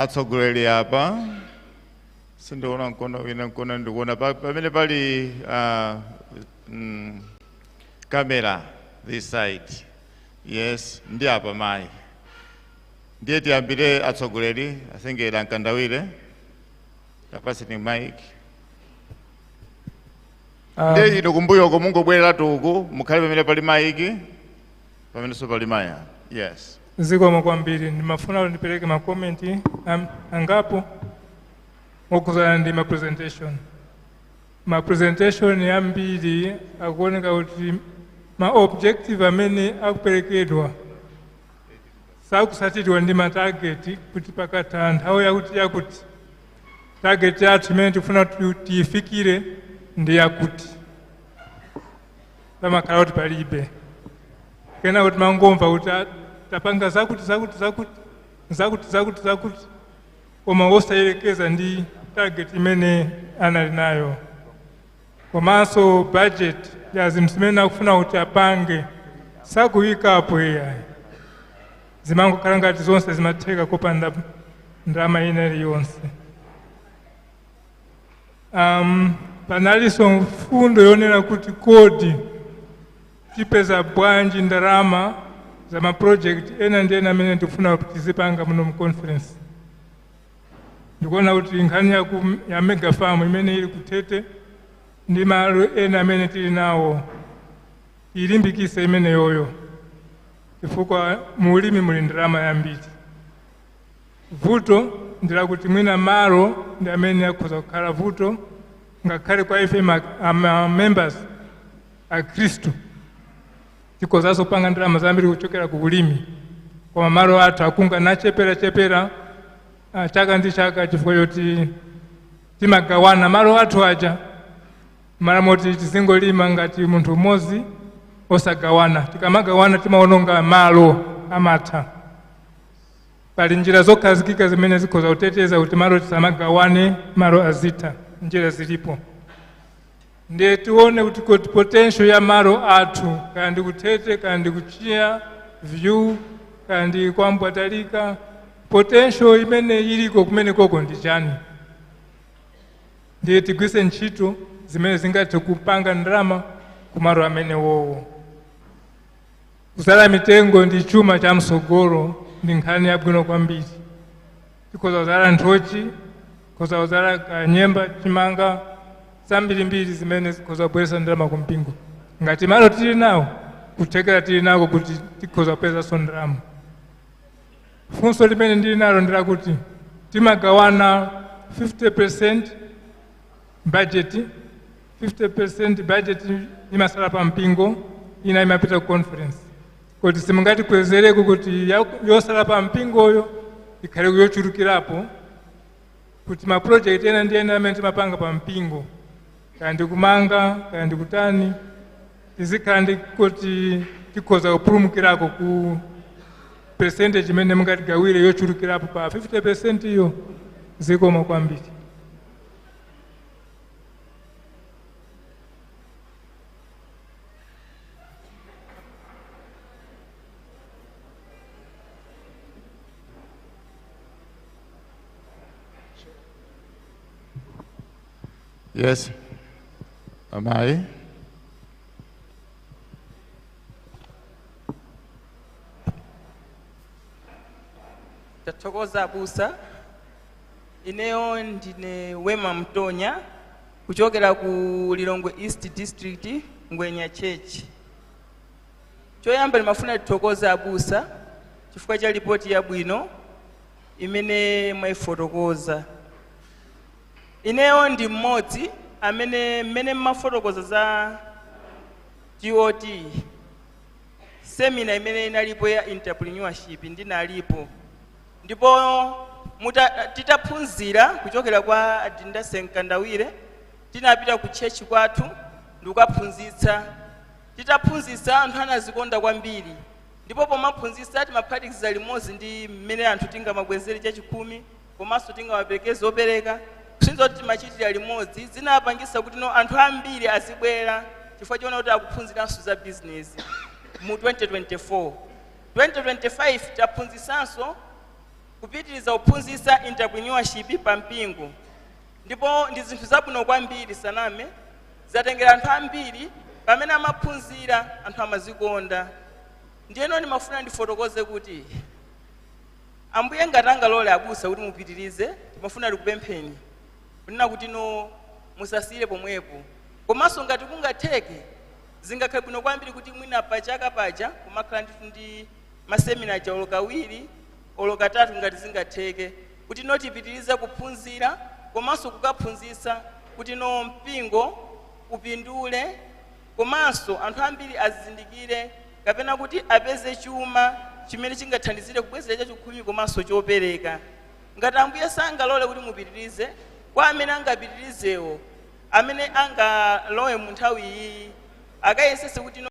Atsogoleri apa sindiona mkono wina, mkono ndikuona pamene pali camera this side. Yes, ndi apa mayi. Ndiye tiyambire atsogoleri asengera Mkandawire, tapaseni mic. Ndiye ino kumbuyoko mungobwerera tuku mukhale pamene pali mic, pamenenso pali maya. Yes. Zikomo kwambiri. Ndimafuna kuti ndipereke ma comment angapo okuzana ndi ma presentation. Ma presentation yambiri akuoneka kuti ma objective amene akuperekedwa sakusatidwa ndi ma target, kuti pakatha nthawi yakuti yakuti target yathu imene tikufuna tiyifikire ndi yakuti, pamakhala kuti palibe. Kena kuti mangomva kuti tapanga zakuti zakuti zakuti zakuti zakuti zakuti, koma wosayerekeza ndi target imene anali nayo. Komanso budget ya zinthu zimene akufuna kuti apange sakuyikapo iyayi, zimangokhala ngati zonse zimatheka kopanda ndalama ina iliyonse. Panalinso mfundo yonena kuti kodi tipeza bwanji ndalama za ma project ena ndi ena amene tikufuna kuti tizipanga muno mu conference. Ndikuona kuti nkhani ya mega farm imene ili kutete ndi malo ena amene tili nawo ilimbikise imene yoyo, chifukwa mulimi muli ndalama yambiri. Vuto ndilakuti mwina malo ndi amene akhoza kukhala vuto, ngakhale kwa ife ama members a Khristu tikozanso kupanga ndalama zambiri kuchokera ku ulimi, koma malo athu akunga nacheperachepera chaka ndi chaka chifukwa choti timagawana malo athu aja, mala moti tizingolima ngati munthu mmodzi osagawana. Tikamagawana timaononga malo amatha. Pali njira zokhazikika zimene zikhoza kuteteza kuti malo tisamagawane, malo azitha, njira zilipo. Ndiye tione kuti potential ya malo athu, kaya ndi kutete, kaya ndi kuchiya view, kaya ndi kwambwatalika, potential imene iliko kumene koko ndi chani. Ndiye tigwise ntchito zimene zingathe kupanga ndalama kumalo amene wowo. Kuzala mitengo ndi chuma cha msogolo, ndi nkhani yabwino kwambiri. Tikhoza kuzala nthochi, tikhoza kuzala kanyemba, chimanga, zambirimbiri zimene zikhoza kubweretsa ndalama kumpingo. Ngati malo tili nawo, kuthekera tili nako kuti tikhoza kupezanso ndalama. Funso limene ndili nalo ndi lakuti timagawana 50% budget, 50% budget imasala pa mpingo, ina imapita ku conference. Kuti simungatikwezereko kuti yosala pa mpingoyo ikhale yochulukirapo, kuti ma project ena ndi ena amene timapanga pa mpingo, kaya ndi kumanga, kaya ndi kutani, tizikhala ndi kuti tikhoza kupulumukirako ku percentage imene mungatigawire yochulukirapo pa 50% iyo. Zikomo kwambiri. Yes, amayi. Tathokoza abusa. Ineyo ndine Wema Mtonya kuchokera ku Lilongwe East District, Ngwenya Church. Choyamba ndimafuna tithokoze abusa chifukwa cha ripoti yabwino imene mwayifotokoza. Ineyo ndi mmodzi amene mmene mmafotokoza za TOT seminar imene inalipo ya entrepreneurship, ndinalipo, ndipo titaphunzira kuchokera kwa Adindase Mkandawire, tinapita ku church kwathu ndikukaphunzitsa. Titaphunzitsa, anthu anazikonda kwambiri, ndipo pomaphunzitsa timaphatikiza limodzi ndi mmene anthu tingamabwezere chachikhumi komanso tingamapereke zopereka, kusonyeza kuti timachitira limodzi. Zinapangisa kuti no anthu ambiri azibwera chifukwa choona kuti akuphunziranso za business. Mu 2024 2025 taphunzitsanso Kupitiriza kuphunzitsa entrepreneurship pa mpingo, ndipo ndi zinthu zabwino kwambiri. Saname, zatengera anthu ambiri. Pamene amaphunzira, anthu amazikonda. Ndiyeno ndimafuna ndifotokoze kuti Ambuye ngati angalole, abusa, kuti mupitirize, timafuna tikupempheni kunena kuti no, musasiyire pomwepo. Komanso ngati kungatheke, zingakhale bwino kwambiri kuti mwina pachaka paja kumakhala ndithu ndi ma seminar aja, olo kawiri olo katatu ngati zingatheke, kuti no, tipitirize kuphunzira komanso kukaphunzitsa, kuti no, mpingo upindule, komanso anthu ambiri azindikire kapena kuti apeze chuma chimene chingathandizire kubwezera chachikhumi komanso chopereka. Ngati Ambuye sangalole kuti mupitirize, kwa amene angapitirizewo, amene angalowe mu nthawi iyi, akayesese kuti no